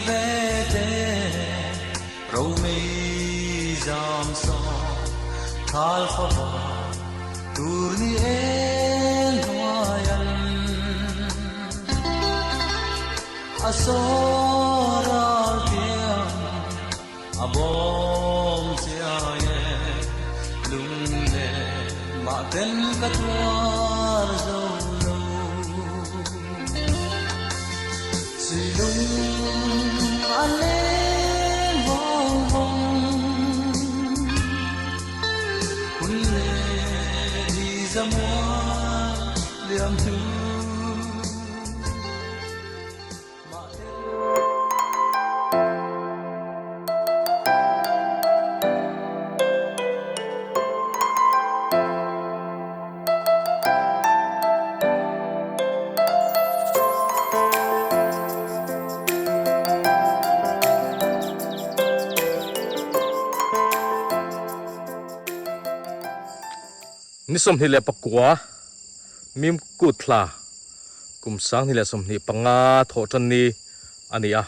ve te Romei zam sawm thal fava tur ni eng hnuai an a saw ral tiang a bawm chiai e lung leh mah ten ka tuar zo lo Silung a leng vawng vawng hun leh ni zamual liam hnu. Ni 29 Mim kut thla kum 2025 thawh tan ni a ni a,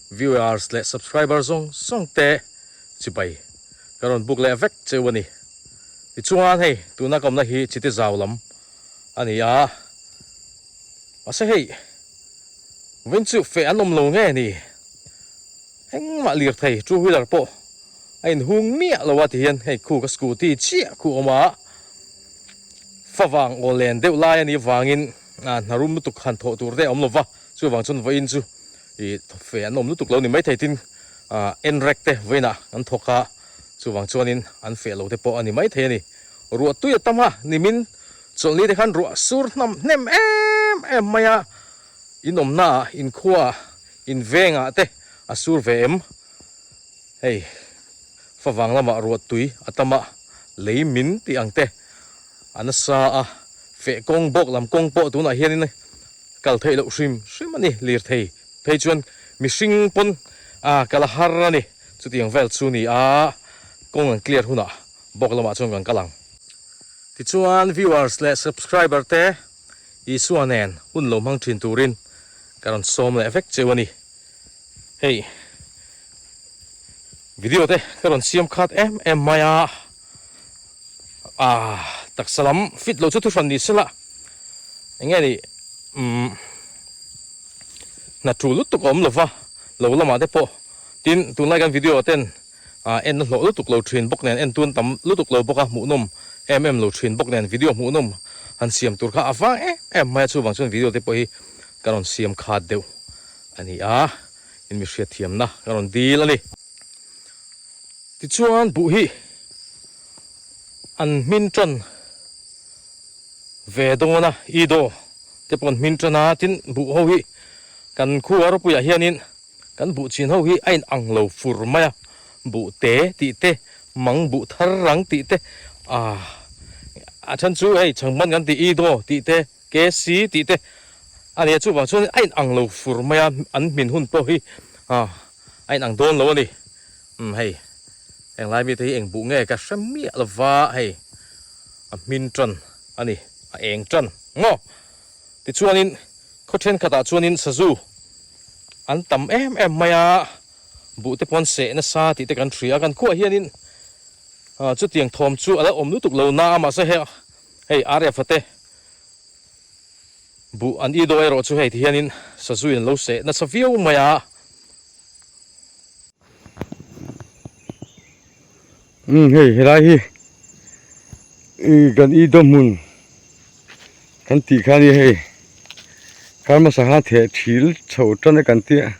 viewers leh subscriber zawng zawng te chibai ka rawn book leh vek cheu a ni. Tichuan hei tuna ka awmna hi chiti zau lam a ni a, mahse hei vawiin chu feh an awm lo nge ni, engmah lirthei two wheeler pawh a inhung miah lo a tihian hei khu ka scooty chiah khu a awm a. Favang aw len deuh lai a nih avangin hna rum lutuk han thawh tur te a awm lo va, chuvang chuan vawiin chu ih fe an awm lutuk lo ni maithei tin en rek te vawiinah an thawk a, chuvang chuanin an feh lo te pawh a ni maithei a ni. Ruah tui a tam a, nimin chawlhni te khan ruah sur hnam hnem em em mai a, in awmnaah, in khuaah, in vengah te a sur ve em? Hei favang lamah ruah tui a tam a, lei min tih ang te a nasa a, feh kawng bawk lam kawng pawh tunah hianin kal theih loh hrim hrim a ni, lirthei phei chuan mihring pawn a kal a har a ni, chutiang vel chu ni a, kawng an clear hunah bawk lamah chuan kan kal ang. Tichuan viewers leh subscriber te Isua nen hun lo hmang thin turin ka rawn sawm leh vek cheu a ni. Hei video te ka rawn siam khat em em mai a, ah taksa lam fit lo chu thu hran ni sela eng nge ni umm hna tul lutuk a awm lova lo lamah te pawh tin tunlai kan video ah ten ah en na hlawh lutuk lo thin bawk nen en tun tam lutuk lo bawk a hmuhnawm em em lo thin bawk nen video hmuhnawm han siam tur kha a vang em em mai a chuvang chuan video te pawh hi ka rawn siam khat deuh. A ni a, in mi hriatthiamna ka rawn dil a ni. Tichuan buh hi an hmin tan ve dawn a, Ido te pawh an hmin tan a, tin buh ho hi kan khua ropuiah hianin kan buh chin ho hi a in ang lo fur mai a, buh te tih te, mang buh thar rang tih te, ah a then chu hei chhangban kan tih Ido tih te, KC tih te a ni a, chuvang chuan a inang lo fur mai a, an hmin hun pawh hi a inang dawn lo a ni. Umm hei heng lai mite hi eng buh nge ka hre miah lo va, hei a hmin tan a ni, a eng tan maw? Tichuanin khaw thenkhatah chuanin sazu an tam em em mai a, buh te pawh an seh nasa tih te kan hria a, kan khuaah hianin chutiang thawm chu a la awm lutuk lo na a, mahse hei RF-a te Buh an i daw erawh chu hei ti hianin sazu in lo seh nasa viau mai a. Umm hei helai hi kan i daw hmun kan tih kha a ni hei kar hmasa khan theh thil chho tan a kan tia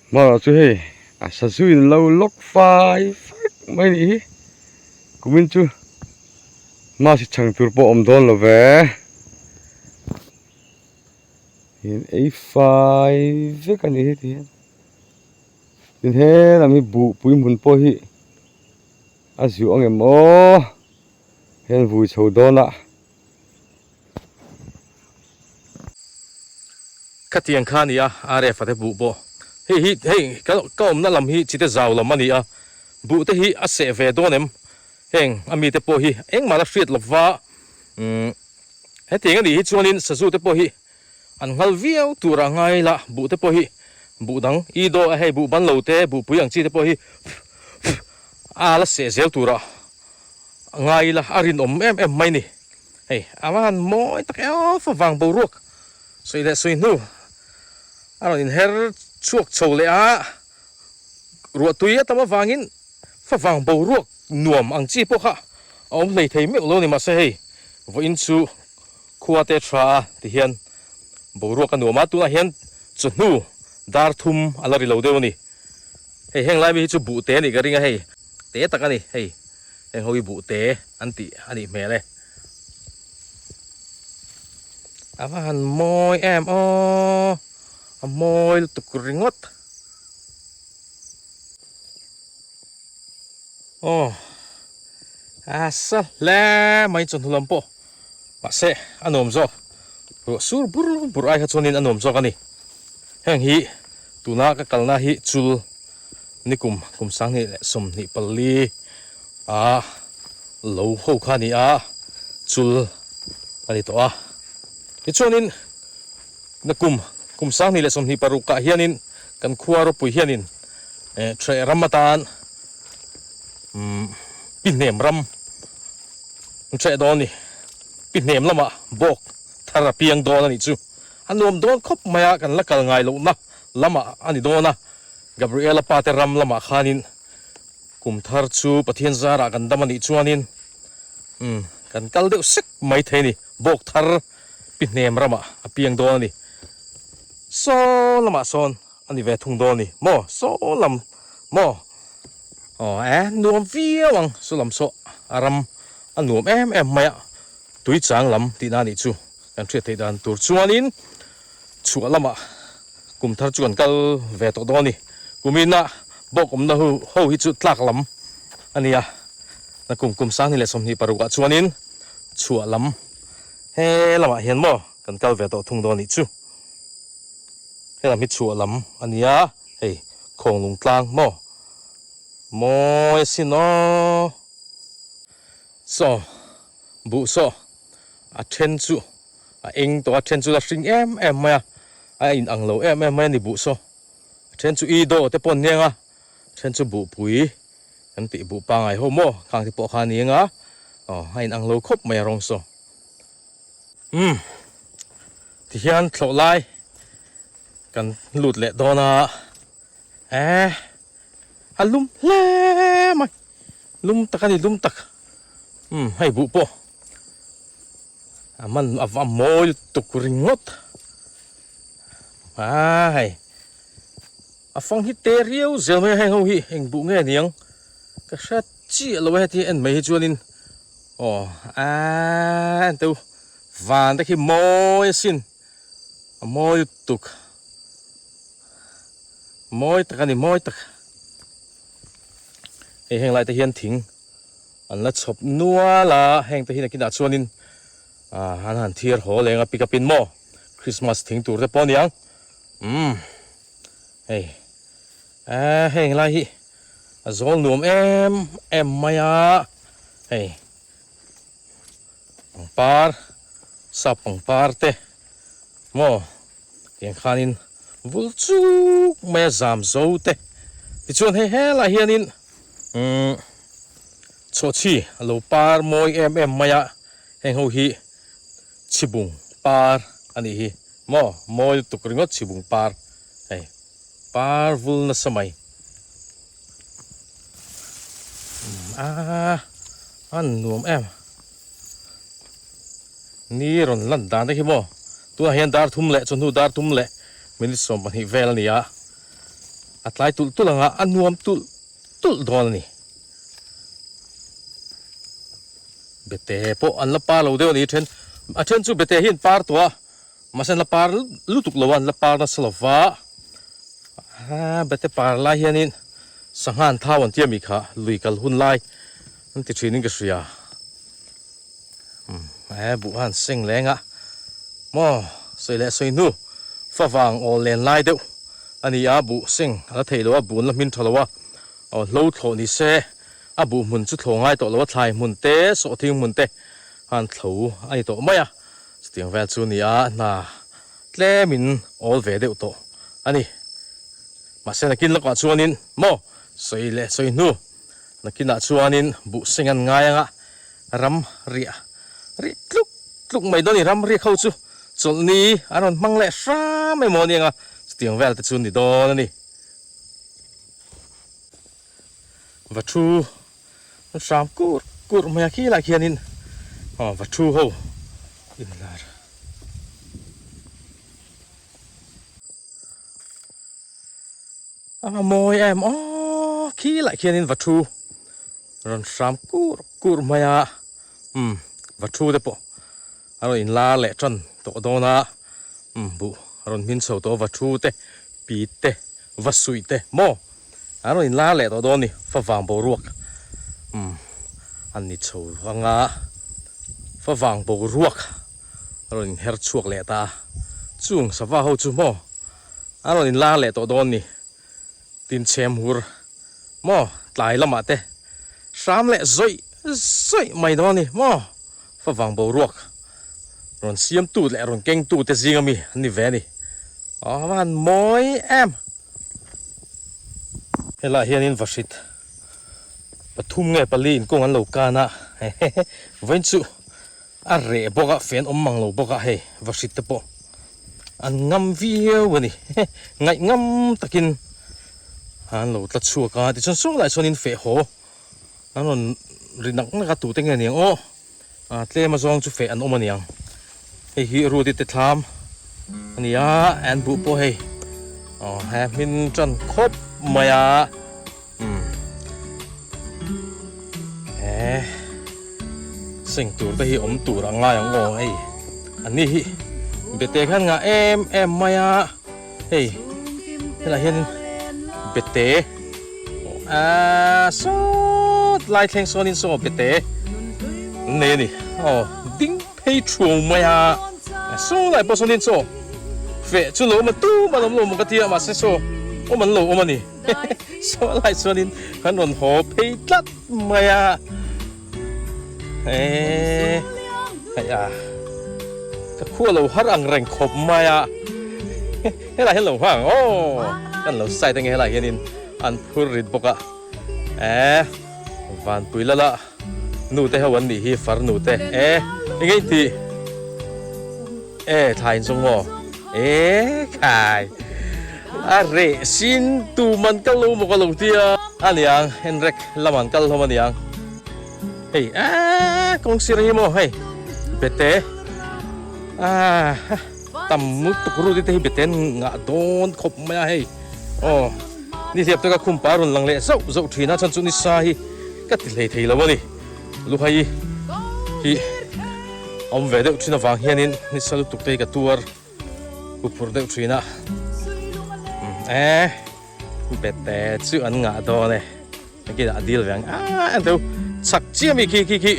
hmarah chu hei a sazu in lo lawk fai fek mai a nih hi kumin chu. Masi chhang tur pawh awm dawn lo ve. In ei fai vek a ni hi ti hian. Tin he lam hi buh pui hmun pawh hi a zuah ang em aw. Heng vui chho dawn a. Khatiang kha a ni a, RF a te buh pawh. Hei hi hei ka awmna lam hi chite zau lam a ni a, buh te hi a seh ve dawn em? Heng a mite pawh hi engmah la hriat lova umm hetiang a nih hi chuanin sazu te pawh hi an nghal viau tur a ngai la, buh te pawh hi Buh dang i daw a hei buh ban lo te buh pui ang chi te pawh hi a la seh zel turah ngai ila a rinawm em em mai ni. Hei a va han mawi tak eo favang boruak sawi leh sawi hnu a rawn inher chhuak chho leh a, ruahtui a tam avangin favang boruak nuam ang chi pawh kha a awm hlei thei meuh lo ni mahse hei vawiin chu khua te tha a tihian boruak a nuam a, tunah hian chawhnu dar thum a la ri lo deuh a ni. Hei heng lai mi hi chu buh te a nih ka ring a hei te tak a ni hei heng ho hi buh te an tih a nih hmel e. A va han mawi em aw a mawi lutuk ringawt aw a sa hle mai chawhnu lam pawh mahse a nuam zawk ruah sur bur bur ai kha chuanin a nuam zawk a ni heng hi tuna ka kalna hi chul nikum kum sanghnih leh 24 a lo ho kha a ni a chul a ni tawh a tichuanin nakum kum 2026 ah hianin kan khua ropui hianin eh threh ram atan umm pi hnem ram an threh dawn a ni pi hnem lamah bawk thar a piang dawn a nih chu a nuam dawn khawp mai a kan la kal ngai lohna lamah a ni dawn a Gabriela pa te ram lamah khanin Kum thar chu Pathian zarah kan dam a nih chuanin umm kan kal deuh sek mai thei a ni. Bawk thar pi hnem ramah a piang dawn a ni. Saw lamah sawn a ni ve thung dawn a ni maw? Saw lam maw? Aw e nuam viau ang saw lam saw a ram a nuam em em mai a tui chang lam tihna a nih chu kan hriat theih dan tur chuanin chhuah lamah kum thar chu kan kal ve tawh dawn a ni. Kumina bawk awmna ho ho hi chu tlak lam a ni a, na kum kum 2026 ah chuanin chhuah lam he lamah hian maw kan kal ve tawh thung dawn a nih chu. He lam hi chhuah lam a ni a, hei Khawnglung tlang maw mawi asin aw. Saw buh saw a then chu a eng tawh a then chu la hring em em mai a a in ang lo em em mai a ni buh saw a then chu i daw te pawh an ni ang a then chu buhpui kan tih buh pangai ho maw khang te pawh kha a ni ang a aw a in ang lo khawp mai a rawng saw umm tihian thlawh lai kan lut leh dawn a eh a lum hle mai lum tak a ni lum tak umm hei buh pawh a man a va mawi lutuk ringawt a hei a fang hi te riau zel mai a heng ho hi eng buh nge niang ka hre chiah lo a heti en mai hi chuanin aw a en teu van te khi mawi asin a mawi lutuk mawi tak a ni mawi tak hei heng lai te hian thing An la chhawp nual a, heng te hi nakinah chuanin ah an han thiar haw leng a pick up in maw Christmas thing tur te pawh a niang umm hei eh heng lai hi a zawl nuam em em mai a hei pangpar sap pangpar te maw tiang khanin vul chuk mai a zam zo te tichuan hei helaiah hianin umm chhawhchhi a lo par mawi em em mai a heng ho hi chhibung par a nih hi maw mawi lutuk ringawt chhibung par hei par vul nasa mai umm aaa a nuam em. Ni rawn lan dan te khi maw tunah hian dar thum leh chawhnu dar thum leh minute 12 vel a ni a a tlai tulh tulh ang a a nuam tulh tulh dawn a ni bete pawh an la par lo deuh a ni then a then chu bete hi an par tawh a mahse an la par lutuk lo a an la par nasa lo va bete par lai hianin sangha an thau an tia mi kha lui kal hun lai an ti thin in ka hria. Umm he buh han seng leng a maw sawi leh sawi hnu favang aw len lai deuh a ni a buh seng a la thei lo a buh an la hmin tha lo a aw hlo thlawh ni se a buh hmun chu thlawh ngai tawh lo a thlai hmun te sawhthing hmun te han thlo a ni tawh mai a chutiang vel chu a ni a hna tlem in awl ve deuh tawh a ni. Mahse nakin lawkah chuanin maw sawi leh sawi hnu nakinah chuanin buh seng an ngai anga ram riah rih tluk tluk mai dawn a ni. Ram riak ho chu chawlhni an rawn hmang leh hram emaw aniang a, chutiang vel te chu ni dawn a ni. Va thu an hram kur kur mai a khilai khianin aw va thu ho inlar. A mawi em aw khilai khianin va thu rawn hram kur kur mai a umm va thu te pawh a rawn inlar leh tan tawh dawn a umm buh a rawn hmin chho tawh a va thu te pit te va suih te maw an rawn inlar leh tawh dawn a ni favang boruak umm a ni chho anga favang boruak a rawn inher chhuak leh ta a chung sava ho chu maw a rawn inlar leh tawh dawn a ni tin chhem hur maw tlai lamah te hram leh zawih zawih mai dawn a ni maw favang boruak rawn siamtu leh rawn kengtu te zinga mi an ni ve a ni aw a han mawi em helaiah hianin vahrit pathum nge pali inkawng an lo kan a vawiin chu a reh bawk a fan awm mang lo bawk a hei vahrit te pawh an ngam viau a ni ngaih ngam takin an lo tla chhuak a tichuan saw lai chuanin feh haw an rawn ri nak nak a tute nge niang aw ah tlem azawng chu feh an awm a niang hei hi ruti te thlam a ni a an buh pawh hei aw he hmin tan khawp mai a umm he seng tur te hi awm tur a ngai ang aw hei an ni hi bete khan ngah em em mai a. Hei helaiah hianin bete aaa sawt lai thleng sawnin saw bete an nei a ni aw ding phei thuau mai a saw lai pawh sawnin chaw feh chu lo awm a tum an awm lo maw ka tia mahse saw awm an lo awm a ni saw lai chuanin kan rawn haw phei tlat mai a. Eee hei a ka khu a lo har ang reng khawp mai a helai hian lo nghak ang aw kan lo side ange helai hianin an phur rit bawk a eee vanpui lala nu te ho an nih hi far nu te e eng eng tih e thlai in zawng maw eee khai a reh sin tu man kal lo maw ka lo tia a niang enrek lamah an kal hlawm a niang. Hei aaa kawng sir hi maw hei bete aaa tam lutuk rut te hi bete an ngah dawn khawp mai a hei aw ni hliap te ka khum pa rawn lang leh zauh zauh thin a chhan chu nisa hi ka ti hlei thei lo a ni luhai hi awm ve deuh thin avang hianin nisa lutuk te hi ka tuar huphurh deuh thin a e bete chu an ngah dawn e. Engtin a dil ve ang a en teu chak chiah mi khi khi khi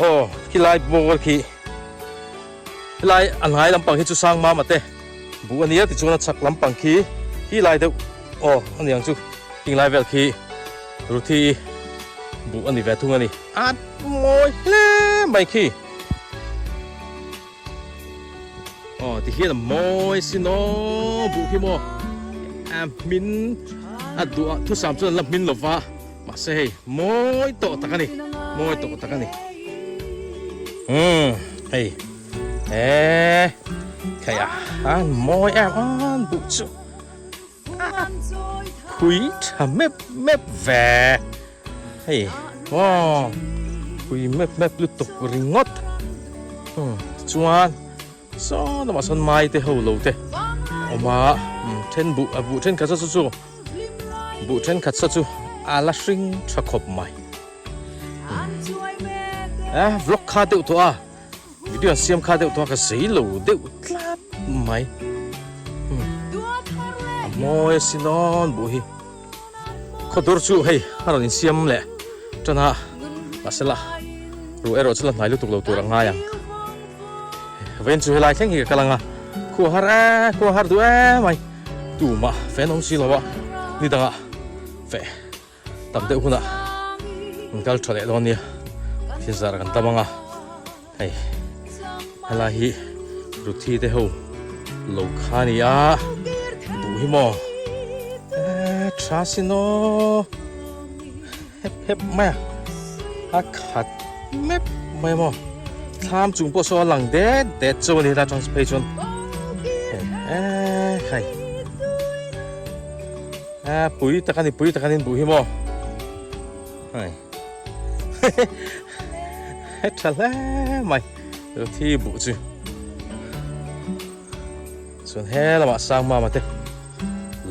aw khi lai bawr khi helai a hnai lampang hi chu sang mama te buh a nia tichuan a chak lampang khi khi lai deuh aw a niang chu khing lai vel khi Ruthi buh a ni ve thung a ni a mawi hle mai khi. Aw ti hian a mawi sin aw buh hi maw a hmin a duh a thusam chuan an la hmin lova mahse hei mawi tawh tak a ni mawi tawh tak a ni umm hei eee hei a an mawi em an buh chu phui tha mep mep ve hei aw phui mep mep lutuk ringawt umm tichuan saw lamah sawn mai te ho lo te a awm a umm then buh a buh thenkhat saw chu chu buh thenkhat saw chu a la hring tha khawp mai umm eh vlog kha deuh tawh a. Video an siam kha deuh tawh a ka zei lo deuh tlat mai a mawi a sin awn buh hi khawdur chu hei a rawn insiam leh tan a mahse la ruh erawh chu la hnai lutuk lo tur a ngai ang vawiin chu helai thleng hi ka kal ang a khua har e khua har duh em mai tumah fan awm si lo a ni dangah feh. Tam deuh hunah an kal tha leh dawn nia thil zar kan tam ang a hei helai hi ruthi te ho lo kha a ni a buh. Buh hi maw eh tha sin aw hep hep mai a a khat mep mai maw thlam chung pawh saw a lang det det chu a ni helai atang phei chuan eh khai eh pui tak a ni pui tak a ni buh hi maw hei he tha hle mai thi buh chu. Chuan he lamah Sangmama te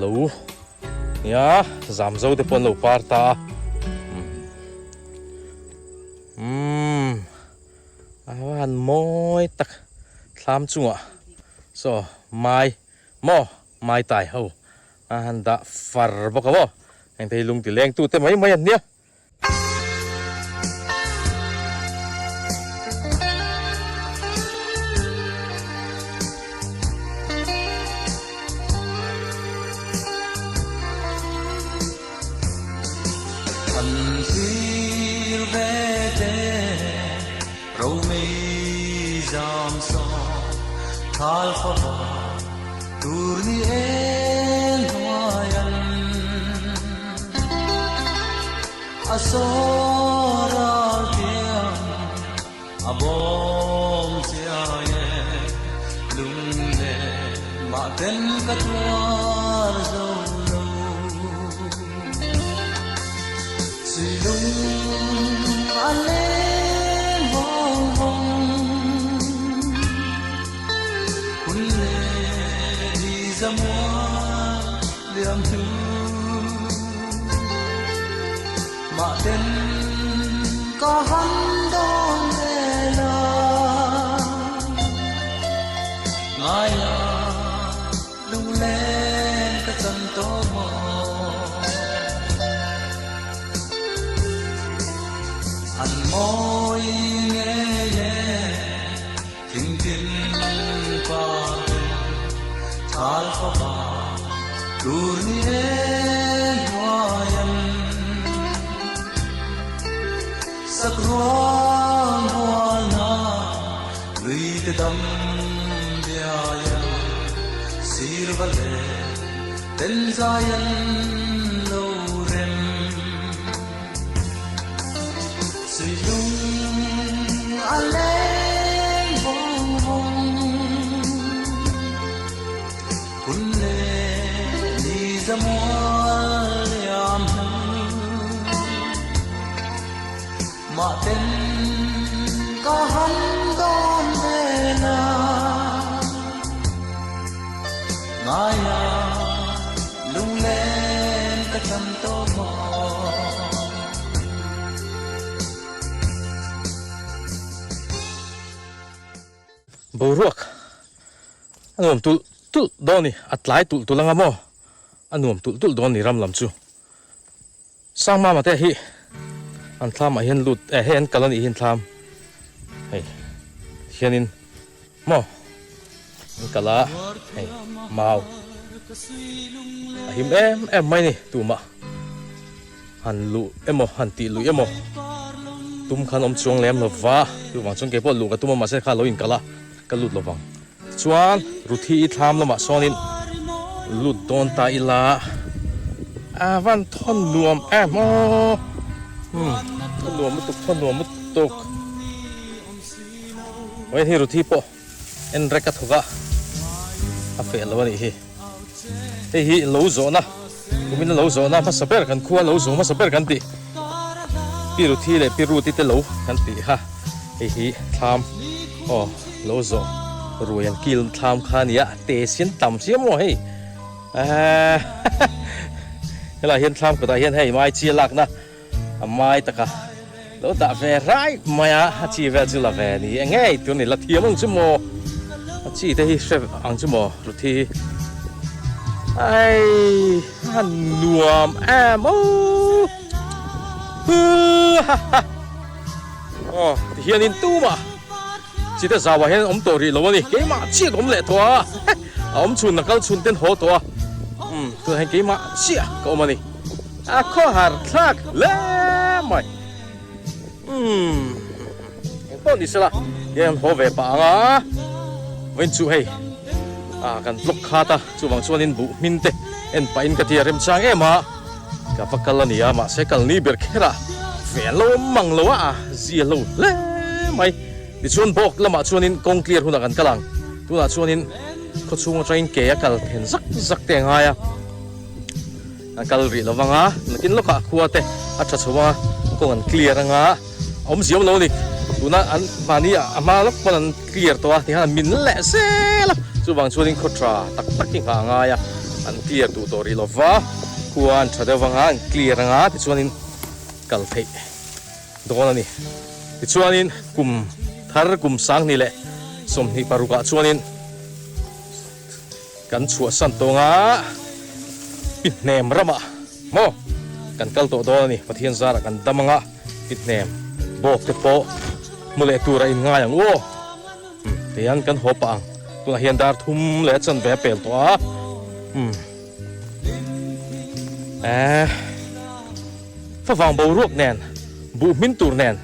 lo nia Zamzo te pawh an lo par ta a umm a va han mawi tak thlam chungah saw mai maw mai tai ho a han dah far bawk a maw heng te hi lung ti leng tu te mai mai an nia. An thlir ve te romei zam saw thal fava tur ni eng hnuai an. A sawral thiam a bawm chiai e, lung leh mah ten ka tuar zo lo. Sui lung a leng vawng vawng, hun leh ni zamual liam hnu. Mah ten ka han dawn ve la ngai la lunglen ka chan tawh maw an mawi ngei e thingtin par ten thal fapa tur ni en hnuai an sak ruang hual na lui te dam biai an sir va le ten zai an lo rem. Sui lung a leng vawng vawng Hun leh ni za mual liam hnu Mah ten ka han dawn ve la Ngai la lunglen ka chan tawh maw. Boruak a nuam tulh tulh dawn ni, a tlai tulh tulh anga maw a nuam tulh tulh dawn ni ram lam chu. Sangmama te hi an thlam ah hian lut eh hei an kal a nih hi an thlam hei hianin maw an kal a hei mau a him em em mai ni tumah han luh emaw han tih luih emaw tum khan awm chuang lem lo va chuvang chuan keipawh luh ka tum a mahse kha lo inkal a ka lut lovang. Chuan Ruthi i thlam lamah sawnin lut dawn ta ila a van thawn nuam em aw umm thawn nuam lutuk thawn nuam lutuk vawiin hi Ruthi pawh en rek a thawk a a feh lo a nih hi hei hi lo zawhna kumin a lo zawhna hmasa ber kan khua lo zawh hmasa ber kan tih Pi Ruthi leh Pi Ruti te lo kan tih kha hei hi thlam aw. Lo zawh ruai an kil thlam kha a nia, te sian tam sia maw hei eehh helaiah hian thlam kawtah hian hei mai chi a lakna a mai taka lo dah ve rai mai a, a chi vel chu la ve ni e ngei tur ni la thiam ang chu maw a chi te hi hre ang chu maw Ruthi hi aii a nuam em aww huuhaha aw tihianin tumah. Chite zauah hian awm tawh rih lo a ni. Keimah chiah ka awm leh tawh a, a awm chhun a kal chhun ten haw tawh a, umm tunah hian keimah chiah ka awm a ni. A khawhar thlak hle mai. Umm engpawh ni sela hian haw ve pah ang a, vawiin chu hei. Ah kan vlog khat a, chuvang chuanin buh hmin te en pahin ka ti a remchang em a, ka va kal a nia mahse kal ni ber kher a ve an lo awm mang lo a, zia lo hle mai. Tichuan bawk lamah chuanin kawng clear hunah kan kal ang, tunah chuanin khawchhung atangin ke a kal then zak zak te a ngai a. An kal rih lo vang a, nakin lawkah khua te a tha chho a, kawng an clear anga a awm ziau lo a ni. Tuna an mahni a hma lawk pawn an clear tawh a, tihian an min leh zel a, chuvang chuanin khaw tha tak tak hi nghah a ngai a, an clear duh tawh rih lo va, khua an tha deuh vang a, an clear anga tichuanin kal theih dawn a ni. Tichuanin kum thar kum 20 leh 26 ah chuanin. Kan chhuahsan tawnga pi hnem ramah maw kan kal tawh dawn a ni. Pathian zarah kan dam anga pi hnem bawk te pawh hmu leh tur a inngai ang u aw. Umm tihian kan haw pah ang. Tunah hian dar thum leh a chanve a pel tawh a. Umm eh favang boruak nen buh hmin tur nen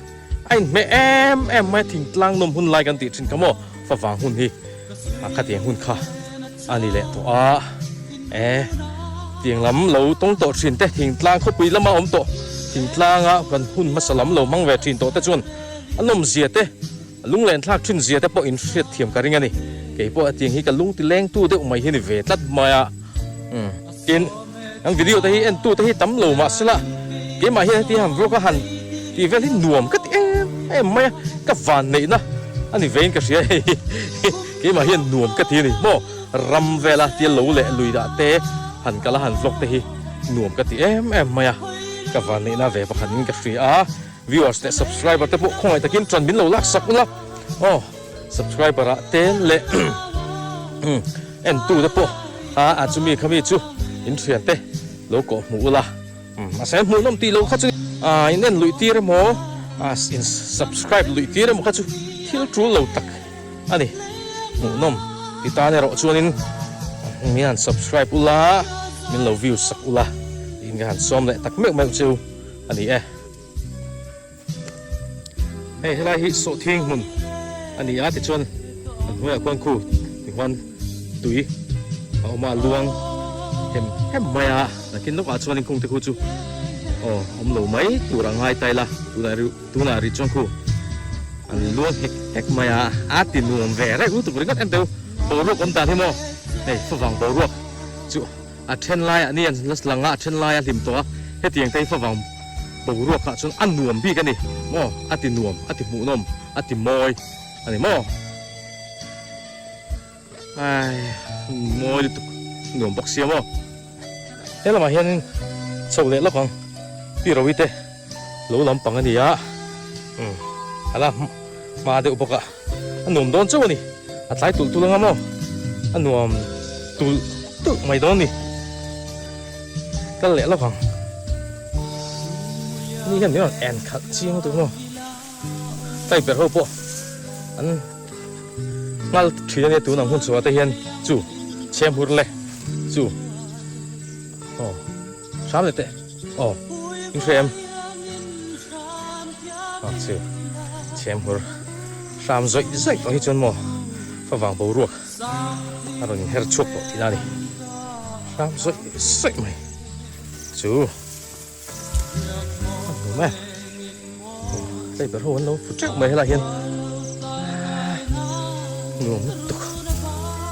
a inhmeh em em mai a thingtlang nawm hun lai kan tih thin kha maw favang hun hi. A khatiang hun kha a ni leh tawh a, e tiang lam lo tawng tawh thin te thingtlang khawpui lama awm tawh thingtlanga kan hun hmasa lam lo hmang ve thin tawh te chuan a nawmzia te lunglen thlak thin zia te pawh in hriat thiam ka ring a ni. Kei pawh a tiang hi ka lung ti lengtu deuh mai hi ni ve tlat mai a. Tin, kan video te hi entu te hi tam lo mah sela keimah hian heti han vlog a han tih vel hi nuam ka ti em em mai a, ka van neihna a ni vein ka hria hei keimah hian nuam ka ti a ni maw ram vela tia lo leh lui dah te han kal a han vlog te hi nuam ka ti em em mai a, ka van neihna ve pakhat in ka hria a, viewers leh subscriber te pawh khawngaih takin ṭan min lo lak sak ula aw. Subscriber ah te leh en tu te pawh a a chumi kha mi chu in thian te lo kawh hmuh ula mahse hmuh nawm tih loh kha chu in en luih tir emaw in subscribe luih tir emaw kha chu thil tul lo tak a ni hmuh nawm ti tan erawh chuanin min han subscribe ula min lo view sak ula in ka han sawm leh tak meuh meuh chu a ni e. Hei helai hi sawhthing hmun a ni a tichuan a hnuaiah khuan khu tihuan tui a awm a luang hem hem mai a nakin lawkah chuan in khungte khu chu aw awm lo mai tur a ngai ta ila tunah rih tunah rih chuan khu an luang hek hek mai a a ti nuam ve reuh lutuk ringawt em teu boruak awm dan hi maw hei favang boruak chu. A then laiah ni an la lang a, a then lai a hlim tawh a, hetiang te hi favang boruak ah chuan a nuam bik a ni maw, a ti nuam, a ti hmuhnawm, a ti mawi a ni maw. Ai mawi lutuk nuam bawk sia maw. He lamah hianin chho leh lawk ang pi Rohi te lo lampang a ni a, umm a la hma deuh bawk a. A nuam dawn chauh a ni. A tlai tulh tulh anga maw? A nuam tulh tulh mai dawn a ni. Kal leh lawk ang. Ni hian min rawn en khalh chiang lutuk maw? Tlai ber ho pawh an nghal thin a nia tun ang hun chhuah te hian chu chhem hur le chu aw hram leh teh aw in hre em? Ang chu chhem hur hram zawih zawih tawh hi chuan maw favang boruak a rawn inher chhuak tawh tihna a ni. Hram zawih zawih mai chu a hmu em hei ber ho an lo fu teuh mai helaiah hian nuam lutuk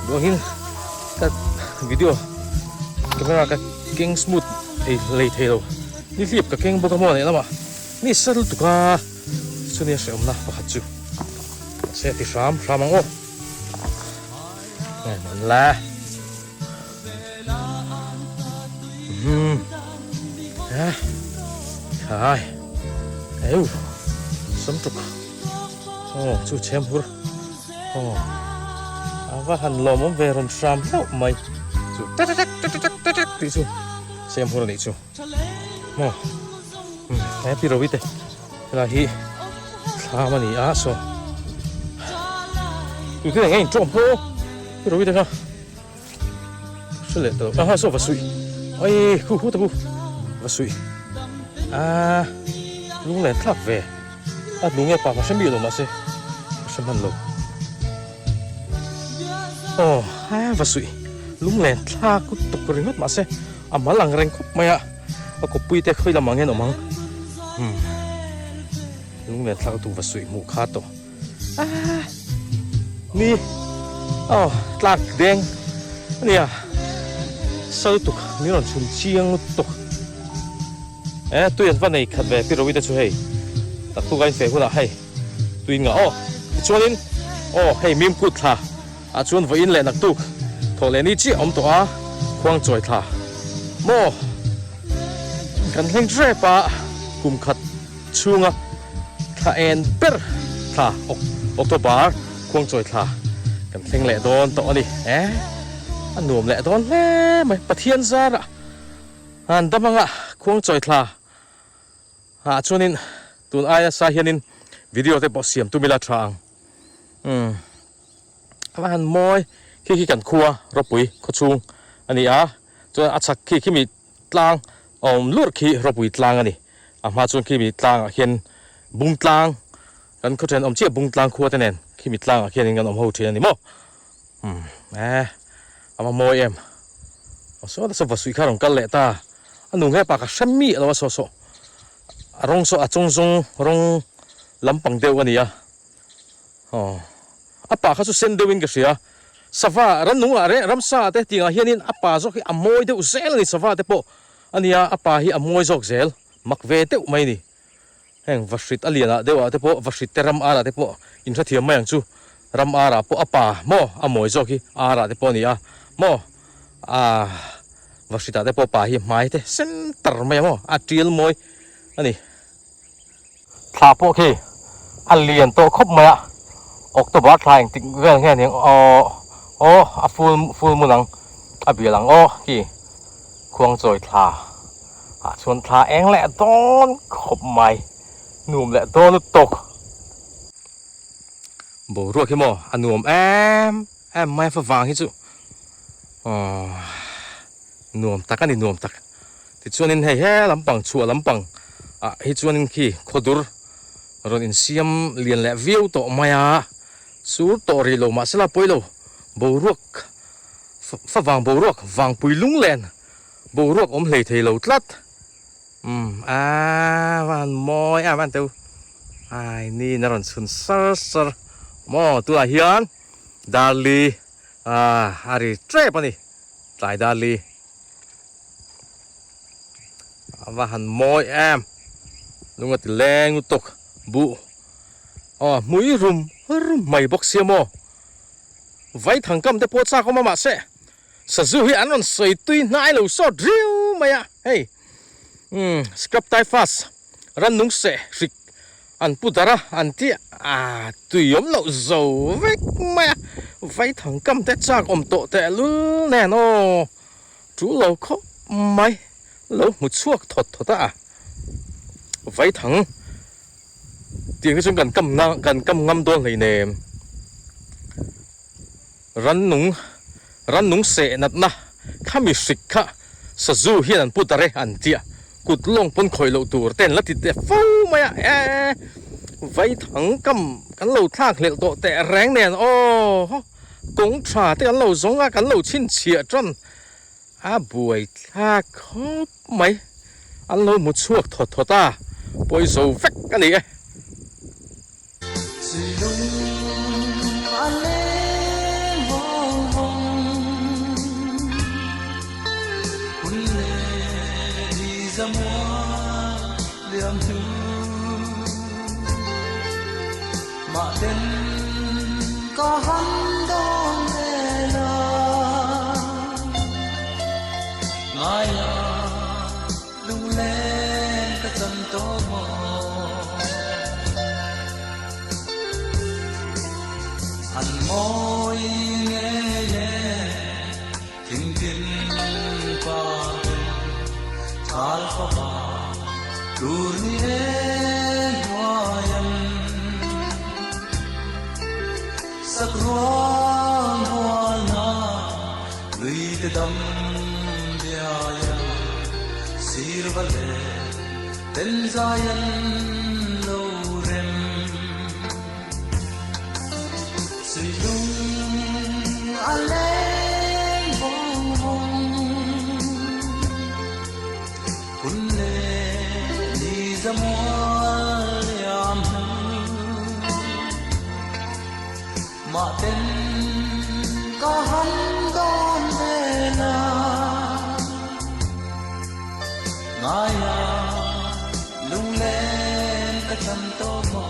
duangin ka video camera ka keng smooth thei lei thei lo ni hlip ka keng bawk a maw lehlamah. Ni sa lutuk a, chuni a hrehawmna pakhat chu mahse a ti hram hram ang aw. Nge man la. Hmm. Eh. Khai. Eu. Sam tuk. Oh, chu chem hur. Oh. Ava han lawm awm ve rawn hram hlauh mai. Chu tak tak tak tak tak tak tih chu chem hur anih chu. Maw he pi Rovi te helai hi thlam a ni a saw tute eng nge in tawm haw pi Rovi te kha hre leh tawh aha saw va suih ai khu khu ta khu va suih a lung len thlak ve a nu nge pa ka hre mi lo mahse ka hre hman lo. Aw he va suih lunglen thlak lutuk ringawt mahse a mal ang reng khawp mai a a kawppui te khawi lamah nge an awm ang umm lunglen thlak lutuk va suih hmuh kha tawh ah ni aw tlak deng ania sa lutuk min rawn chhun chiang lutuk e tui an va nei khat ve pi rawih te chu hei tak tuk a in feh hunah hei. Tui ngah aw. Tichuanin aw hei mim kut thla ah chuan vawiin leh naktuk thawh leh ni chiah awm tawh a, khuang chawi thla maw kan thleng hrep a, kum khat chhunga thla en ber thla October khuang chawi thla kan thleng leh dawn tawh a ni e, a nuam leh dawn hle mai Pathian zarah han dam anga khuang chawi thla. Ah chuanin tun aia sa hianin video te pawh siam tum ila tha ang umm a va han mawi khi khi kan khua ropui khawchhung a ni a chuan a chhak khi khimi tlang a awm lurh khi ropui tlang a ni a hma chuan khimi tlang ah khian bung tlang kan khaw then awm chiah bung tlang khua te nen khimi tlang ah khianin kan awm ho thin a ni maw umm eh a va mawi em aw saw ta saw va suih kha a rawn kal leh ta a nu nge pa ka hre mi alo a saw saw a rawng saw a chung zawng rawng lampang deuh a ni a aw a pa kha chu sen deuhin ka hria sava rannung ah reh ramsa te tih ang ah hianin a pa zawk hi a mawi deuh zel a ni sava te pawh a nia a pa hi a mawi zawk zel mak ve deuh mai a ni. Heng vahrit a lianah deuhah te pawh vahrit te ram arah te pawh in hrethiam mai ang chu. Ram arah pawh a pa maw a mawi zawk hi arah te pawh a ni a maw ah vahritah te pawh pa hi hmai te sen tar mai a maw a tial mawi a ni. Thla pawh khi a lian tawh khawp mai a, October thla engtik vel nge aniang aw aw a full full moon ang a bial ang aw khi khuangchawi thla. Ah chuan thla eng leh dawn khawp mai nuam leh dawn lutuk boruak hi maw a nuam em em mai a favang hi chu aww nuam tak a ni nuam tak tichuanin hei he lampang chhuah lampang ah hi chuanin khi khawdur rawn insiam lian leh viau tawh mai a sur tawh rih lo mahsela pawi lo boruak favang boruak vangpui lunglen. Boruak awm hlei thei lo tlat. Umm aaa va han mawi a van teu ai ni in a rawn chhun sar sar maw tunah hian darli ah a ri tep a ni tlai darli a va han mawi em lunga ti leng lutuk buh aw hmui rum rum mai bawk sia maw vaithang kam te pawh chak awm a mahse. Sazu hi an rawn sawi tui hnai lo sawt riau mai a, hei umm scrub typhus rannung seh hrik an pu darh a an ti a tui awm loh zo vek mai a, vaithang kam te chak awm tawh teh lul nen aw tul lo khawp mai lo hmu chhuak thawt thawt a, vaithang tiang hi chuan kan kam na kan kam ngam dawn hleinem. Rannung, rannung seh natna kha mi hrik kha sazu hian an put a re an tia, kut lawng pawn khawih loh tur te an la ti teh fo mai a, e vaithang kam kan lo thlak hlelh tawh teh reng nen aw haw kawng tha te kan lo zawng a kan lo chhinchhiah tan a buai thlak khawp mai, an lo hmu chhuak thawt thawt a, pawi zo vek a ni e. Lungleng ka chan tawh maw? An mawi ngei e thingtin parten thal fapa tur ni e hnuaian sakruang hualna lui te dam biaian sirva leh ten zai an lo rem. Suilung a leng vawng vawng. Hun leh ni za mual liam hnu mah ten ka han dawn vel a, ngaia lunglen ka chan tawh maw.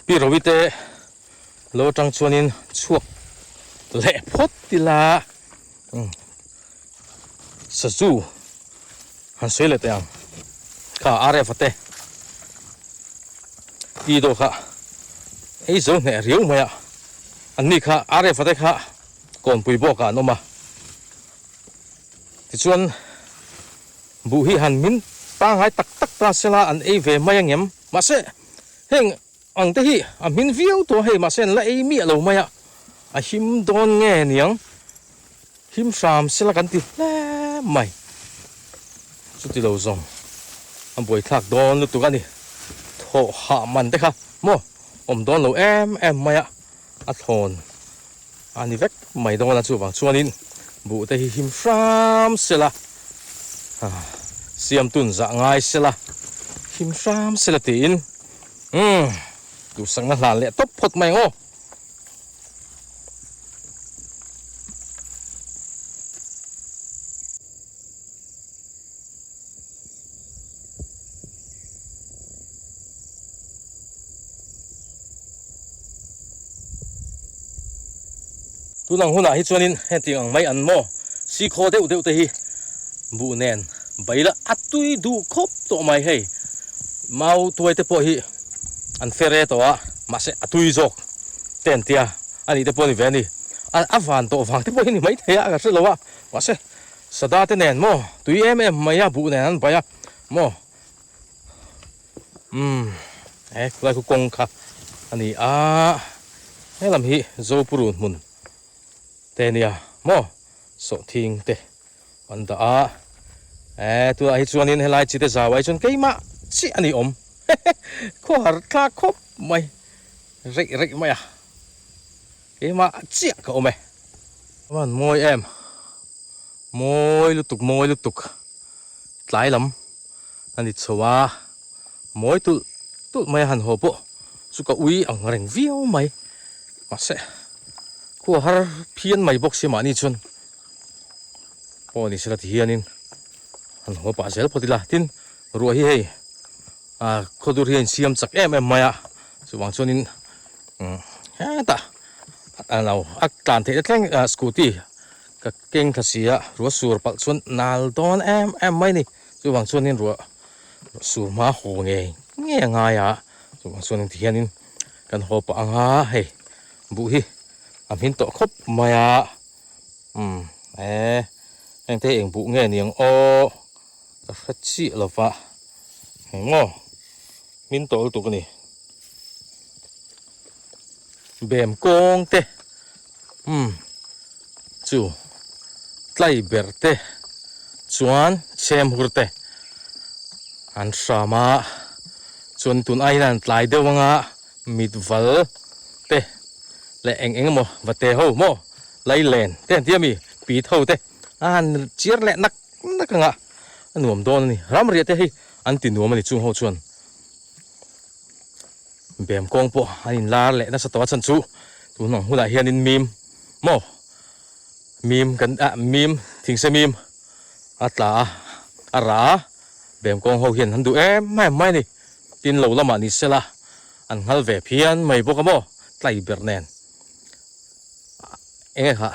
Pi Rovi te lo atang chuanin chhuak leh phawt ila sazu han sawi leh teh ang kha RF a te ti dawh kha ei zo hneh riau mai a an ni kha RF a te kha kawnpui bawkah an awm a tichuan buh hi han min pangngai tak tak ta sela an ei ve mai angem mahse heng ang te hi a hmin viau tawh a hei mahse an la ei miah lo mai a a him dawn nge niang. Him hram sela kan ti hle mai. Chuti lo zawng a buaithlak dawn lutuk a ni. Thawh hah man te kha maw awm dawn lo em em mai a, a thlawn a ni vek mai dawn a chuvang chuanin buh te hi him hram sela, siamtun zah ngai sela, him hram sela tiin umm duhsakna hlan leh tawp phawt mai ang aw. Tunang hunah hi chuanin hetiang ang mai an maw sikhaw deuh deuh te hi buh nen baila a tui duh khawp tawh mai hei mau tuai te pawh hi an fere tawh a mahse a tui zawk. Te an tia, a nih te pawh a ni ve a ni. A van tawh vang te pawh hi ni maithei a, ka hre lo a. Mahse, Sada te nen maw, tui em em mai a, buh nen an bai a maw. Umm, he khulai khu kawng kha a ni a, he lam hi Zopurun hmun te a nia maw, sawhthing te an dah a. E, tunah hi chuanin helai chi te zau ah hi chuan keimah chiah a ni awm. Khawhar thlak khawp mai. Reih reih mai a, keimah chiah ka awm e. A van mawi em, mawi lutuk mawi lutuk tlai lam a ni chho a, mawi tulh tulh mai a han haw pawh chu ka ui ang reng viau mai, mahse khua har phian mai bawk si mahni chuan pawh ni sela ti hianin han haw pah zel phawt ila, tin ruah hi hei ah khawdur hi a insiam chak em em mai a. Chuvang chuanin hetah a lo a tlan theih na thleng scooty ka keng thla si a ruah sur palh chuan nal dawn em em mai a ni chuvang chuanin ruah sur hma haw ngei ngei a ngai a chuvang chuanin tihianin kan haw pah ang a hei buh hi a hmin tawh khawp mai a umm e heng te hi eng buh nge niang aw ka hre chiah lo va engmaw. Hmin tawh lutuk a ni. Bem kawng te umm chu tlai ber te chuan chhem hur te an hram a, chuan tun aiin an tlai deuh anga mit val te leh eng eng emaw va te ho maw lailen te an ti a mi pit ho te a han chiar leh nak nak anga a nuam dawn a ni. Ramriah te hei An ti nuam a ni chung ho chuan bem kawng pawh an in lar leh nasa tawh a chhan chu tun ang hunah hianin mim maw mim kan ah mim thingse mim a tla a a rah a bem kawng ho hian an duh em em mai a ni tin lo lamah ni sela an nghal ve phian mai bawk a maw tlai ber nen eng nge kha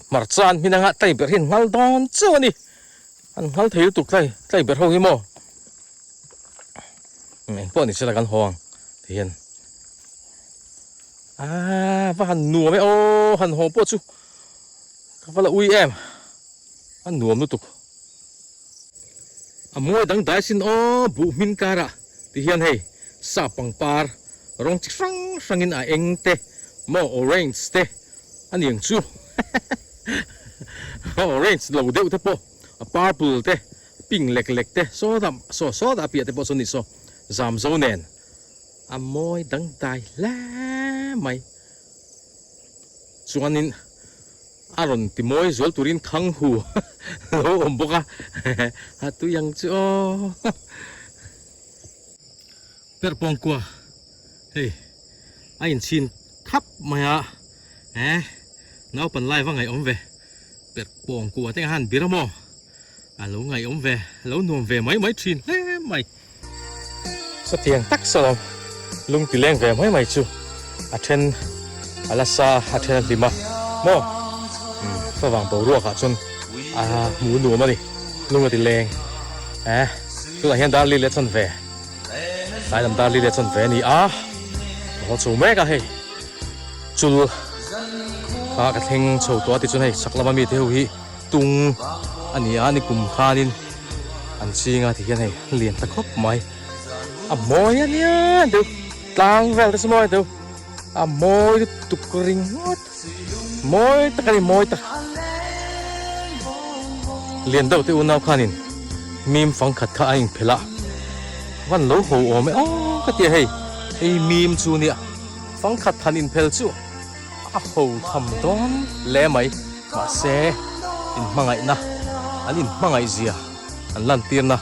hmarcha an hmin anga tlai ber hi an nghal dawn chauh a ni. An nghal thei lutuk tlai tlai ber ho hi maw eng pawh ni sela kan haw ang ti hian aaa va han nuam e aw han haw pawh chu ka va la ui em a nuam lutuk a mawi dang dai sin aw buh hmin karah ti hian hei sap pangpar rawng chi hrang hrangin a eng te maw orange te a ni ang chu. Orange lo deuh te pawh a purple te pink lek lek te sawta saw sawta a piah te pawh sawn ni saw zam zo nen a mawi dangdai hle mai chuanin a rawn ti mawi zual turin khang hu lo awm bawk a a tui ang chu aw perhpawng kua hei a inchhin khap mai a eh naupan lai va ngaihawm ve perhpawng kua te khan bir a maw a lo ngaihawm ve a lo nuam ve mai mai thin hle mai. Chutiang tak saw lung ti leng ve mai mai chu a then a la sa a then a hlim a maw umm favang boruak ah chuan a hmu nuam a ni lung a ti leng eh tunah hian dar li leh chuan ve tlai lam dar li leh chuan ve a ni a a haw chho mek a hei chul kha ka thleng chho tawh a tichuan hei chhak lama mite ho hi tung a ni a ni kum khanin an ching a tihian hei lian ta khawp mai a mawi a nia deuh tlang vel te chu mawi deuh a mawi lutuk ringawt mawi tak a ni mawi tak lian deuh te unau khanin mim fang khat kha a inphelh a van lo ho awm e aw ka tia hei hei mim chu nia fang khat han inphel chu a ho tham dawn hle mai mahse inhmangaihna an inhmangaih zia an lantirna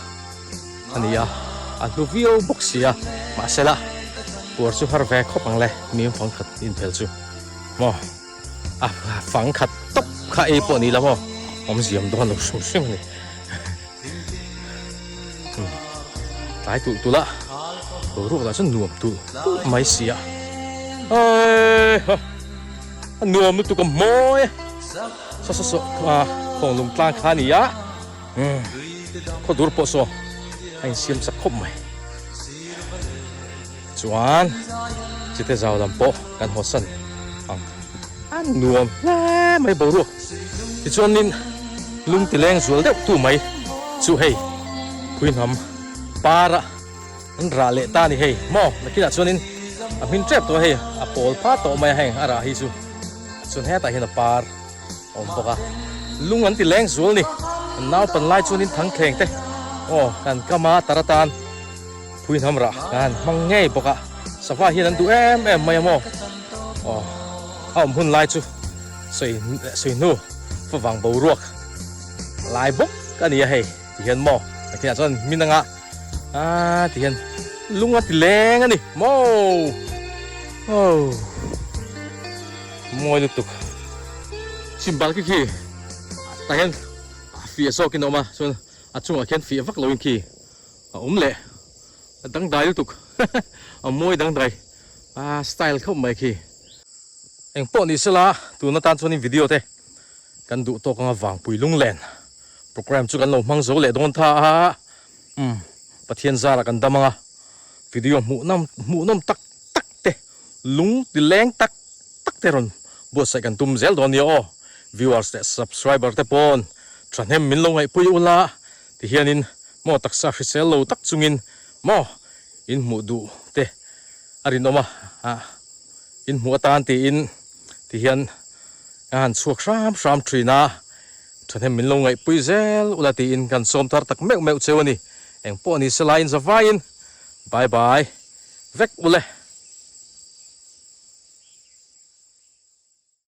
a ni a a hlu viau bawk si a mahse la puar chu har ve khawp ang le mim fang khat inphel chu maw a fang khat tawp kha ei pawh ni la maw awmziam dawn lo hrim hrim a ni tlai tulh tulh a boruak lah chuan nuam tulh tulh mai si a heiha a nuam lutuk a mawi a saw saw saw a khawng lung tlang kha a ni a khaw dur pawh saw a insiam chak khawp mai chuan chite zau lam pawh kan haw san ang a nuam hle mai boruak tichuanin lung ti leng zual deuh tu mai chu hei phuihnam para an rah leh ta a ni hei maw nakinah chuanin a hmin tep tawh a hei a pawl pha tawh mai a heng a rah hi chu chuan hetah hian a par a awm bawk a lung an ti leng zual a ni an naupan lai chuanin thangthleng te aw kan kam a tar atan. Phui hnam rah kan han hmang ngei bawk a, sava hian an duh em em mai a maw? Aw, a awm hun lai chu sawi sawi hnu favang boruak lai bawk a ni a hei ti hian maw nakinah chuan hmin anga ah ti hian lung a ti leng a ni maw aw mawi lutuk chhimbal khi khi tah hian a fiah zawkin a awm a chuan a chungah khian fiah vak loin khi. A awm leh a dangdai lutuk a mawi dangdai a style khawp mai khi. Eng pawh ni sela tun atan chuanin video te kan duh tawk anga vangpui lunglen program chu kan lo hmang zo leh dawn tha a umm Pathian zarah kan dam anga video hmuh nawm hmuh nawm tak tak te lung ti leng tak tak te rawn buatsaih kan tum zel dawn nia aw viewers leh subscriber te pawn thahnem min lo ngaihpui ula tihianin Maw taksa hrisel lo tak chungin maw in hmuh duh te a rinawm a, ah in hmuh atan tiin ti hian ka han chhuak hram hram thin a, thahnem min lo ngaihpui zel ula tiin kan sawm thar tak meuh meuh cheu a ni. Engpawh ni se laiin zavaiin bye bye vek ule.